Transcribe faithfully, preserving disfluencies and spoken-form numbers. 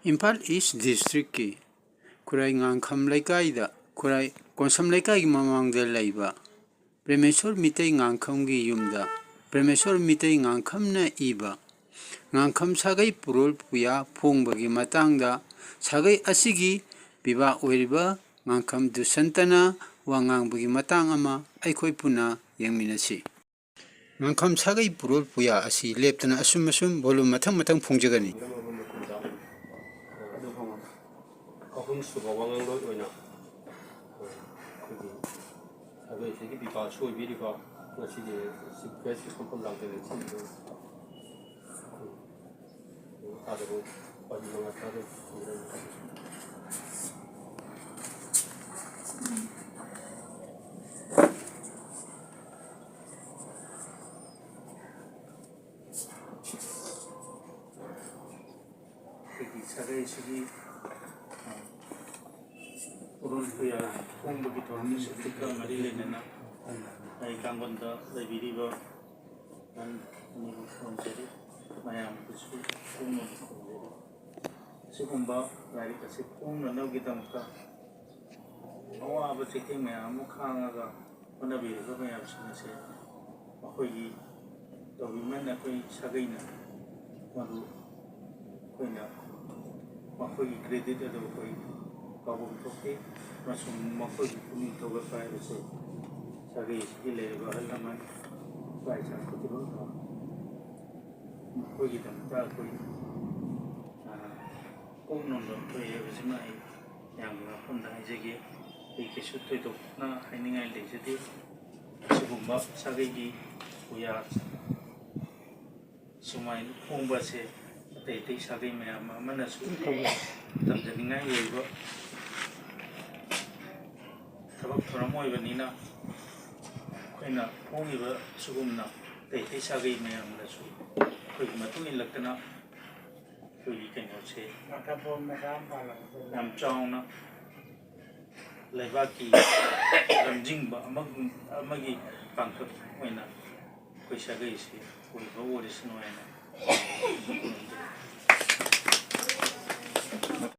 ꯏꯝꯐꯥꯜ ꯏꯁ ꯗꯤꯁꯇ꯭ꯔꯤꯛꯀꯤ ꯈꯨꯔꯥꯏ ꯉꯥꯡꯈꯝ ꯂꯩꯀꯥꯏꯗ, ꯈꯨꯔꯥꯏ ꯀꯣꯟꯁꯝ ꯂꯩꯀꯥꯏꯒꯤ ꯃꯃꯥꯡꯗ ꯂꯩꯕ ꯄ꯭ꯔꯦꯃꯦꯁꯣꯔ ꯃꯤꯇꯩ ꯉꯥꯡꯈꯝꯒꯤ ꯌꯨꯝꯗ ꯄ꯭ꯔꯦꯃꯦꯁꯣꯔ ꯃꯤꯇꯩ ꯉꯥꯡꯈꯝꯅ ꯏꯕ ꯉꯥꯡꯈꯝ ꯁꯥꯒꯩ ꯄꯨꯔꯣꯜ ꯄꯨꯌꯥ ꯐꯣꯡꯕꯒꯤ ꯃꯇꯥꯡꯗ ꯁꯥꯒꯩ ꯑꯁꯤꯒꯤ ꯄꯤꯕꯥ ꯑꯣꯏꯔꯤꯕ ꯉꯥꯡꯈꯝ ꯗꯨꯁꯟꯇꯅ ꯋꯥ ꯉꯥꯡꯕꯒꯤ ꯃꯇꯥꯡ ꯑꯃ ꯑꯩꯈꯣꯏ ꯄꯨꯟꯅ ꯌꯦꯡꯃꯤꯟꯅꯁꯤ꯫ ꯉꯥꯡꯈꯝ ꯁꯥꯒꯩ ꯄꯨꯔꯣꯜ ꯄꯨꯌꯥ ꯑꯁꯤ ꯂꯦꯞꯇꯅ ꯑꯁꯨꯝ ꯑꯁꯨꯝ volume ꯃꯊꯪ ꯃꯊꯪ ꯐꯣꯡꯖꯒꯅꯤ꯫ ꯑꯍꯨꯝꯁꯨꯕ ꯋꯥꯉꯥꯡꯂꯣꯏ ꯑꯣꯏꯅ ꯑꯩꯈꯣꯏꯒꯤ ꯁꯥꯒꯩꯁꯤꯒꯤ ꯄꯤꯕꯥꯁꯨ ꯑꯣꯏꯕꯤꯔꯤꯕ ꯉꯁꯤꯒꯤ chief guest ꯀꯤ ꯈꯣꯡꯐꯝ ꯂꯥꯡꯖꯔꯦ꯫ ꯁꯤꯒꯤꯗ ꯇꯥꯗꯕ ꯋꯥꯔꯤ ꯃꯉꯥ ꯇꯔꯥꯗꯪ ꯊꯝꯖꯔꯝꯒꯦ꯫ ꯑꯩꯈꯣꯏꯒꯤ ꯁꯥꯒꯩꯁꯤꯒꯤ, ꯑ, ꯎꯔꯣꯟ ꯄꯨꯌꯥ ꯐꯣꯡꯕꯒꯤ ꯊꯧꯔꯝ ꯑꯁꯤꯒ ꯃꯔꯤ ꯂꯩꯅꯅ ꯑꯩ ꯀꯥꯡꯕꯟꯗ ꯂꯩꯕꯤꯔꯤꯕ ꯑꯍꯟ ꯑꯅꯤꯕꯨ ꯈꯨꯔꯨꯝꯖꯔꯤ, ꯃꯌꯥꯝꯕꯨꯁꯨ ꯄꯨꯝꯅꯃꯛ ꯈꯨꯔꯨꯝꯖꯔꯤ꯫ ꯑꯁꯤꯒꯨꯝꯕ ꯂꯥꯏꯔꯤꯛ ꯑꯁꯤ ꯐꯣꯡꯅꯅꯕꯒꯤꯗꯃꯛꯇ ꯑꯋꯥꯕ ꯆꯩꯊꯦꯡ ꯃꯌꯥꯝ ꯑꯃ ꯈꯥꯡꯉꯒ ꯍꯣꯠꯅꯕꯤꯔꯤꯕ ꯃꯌꯥꯝꯁꯤꯡ ꯑꯁꯦ ꯃꯈꯣꯏꯒꯤ ꯇꯧꯕꯤꯃꯜ ꯑꯩꯈꯣꯏ ꯁꯥꯒꯩꯅ ꯃꯗꯨ ꯑꯩꯈꯣꯏꯅ ꯃꯈꯣꯏꯒꯤ credit ꯑꯗꯨ ꯑꯩꯈꯣꯏ ꯀꯥꯎꯐꯝ ꯊꯣꯛꯇꯦ, ꯑꯃꯁꯨꯡ ꯃꯈꯣꯏꯒꯤ ꯄꯨꯛꯅꯤꯡ ꯊꯧꯒꯠꯄ ꯍꯥꯏꯕꯁꯦ ꯁꯥꯒꯩ ꯑꯁꯤꯒꯤ ꯂꯩꯔꯤꯕ ꯑꯍꯜ ꯂꯃꯟ, ꯏꯄꯥ ꯏꯆꯥ ꯈꯨꯗꯤꯡꯃꯛꯅ ꯃꯈꯣꯏꯒꯤꯗꯃꯛꯇ ꯑꯩꯈꯣꯏ, ꯑ, ꯀꯣꯛ ꯅꯣꯟꯕ ꯊꯣꯛꯏ ꯍꯥꯏꯕꯁꯤꯃ ꯑꯩ ꯃꯌꯥꯝꯒꯤ ꯃꯐꯝꯗ ꯍꯥꯏꯖꯒꯦ꯫ ꯑꯩ ꯀꯩꯁꯨ ꯊꯣꯏꯗꯣꯛꯅ ꯍꯥꯏꯅꯤꯡꯉꯥꯏ ꯂꯩꯖꯗꯦ꯫ ꯑꯁꯤꯒꯨꯝꯕ ꯁꯥꯒꯩꯒꯤ ꯄꯨꯌꯥ ꯁꯨꯃꯥꯏꯅ ꯐꯣꯡꯕ ꯑꯁꯦ ꯑꯇꯩ ꯑꯇꯩ ꯁꯥꯒꯩ ꯃꯌꯥꯝ ꯑꯃꯅꯁꯨ ꯇꯝꯖꯅꯤꯡꯉꯥꯏ ꯑꯣꯏꯕ ꯊꯕꯛ ꯊꯧꯔꯝ ꯑꯣꯏꯕꯅꯤꯅ, ꯑꯩꯈꯣꯏꯅ ꯐꯣꯡꯉꯤꯕ ꯁꯤꯒꯨꯝꯅ ꯑꯇꯩ ꯑꯇꯩ ꯁꯥꯒꯩ ꯃꯌꯥꯝꯗꯁꯨ ꯑꯩꯈꯣꯏꯒꯤ ꯃꯇꯨꯡ ꯏꯜꯂꯛꯇꯅ ꯑꯩꯈꯣꯏꯒꯤ ꯀꯩꯅꯣꯁꯦ ꯌꯥꯝ ꯆꯥꯎꯅ ꯂꯩꯕꯥꯛꯀꯤ ꯂꯝꯖꯤꯡꯕ ꯑꯃꯒꯤ, ꯑꯃꯒꯤ ꯄꯥꯡꯈꯛ ꯑꯣꯏꯅ ꯑꯩꯈꯣꯏ ꯁꯥꯒꯩꯁꯤ ꯑꯣꯏꯕ ꯑꯣꯏꯔꯁꯅꯨ ꯍꯥꯏꯅ ꯈꯨꯔꯨꯝꯖꯔꯤ꯫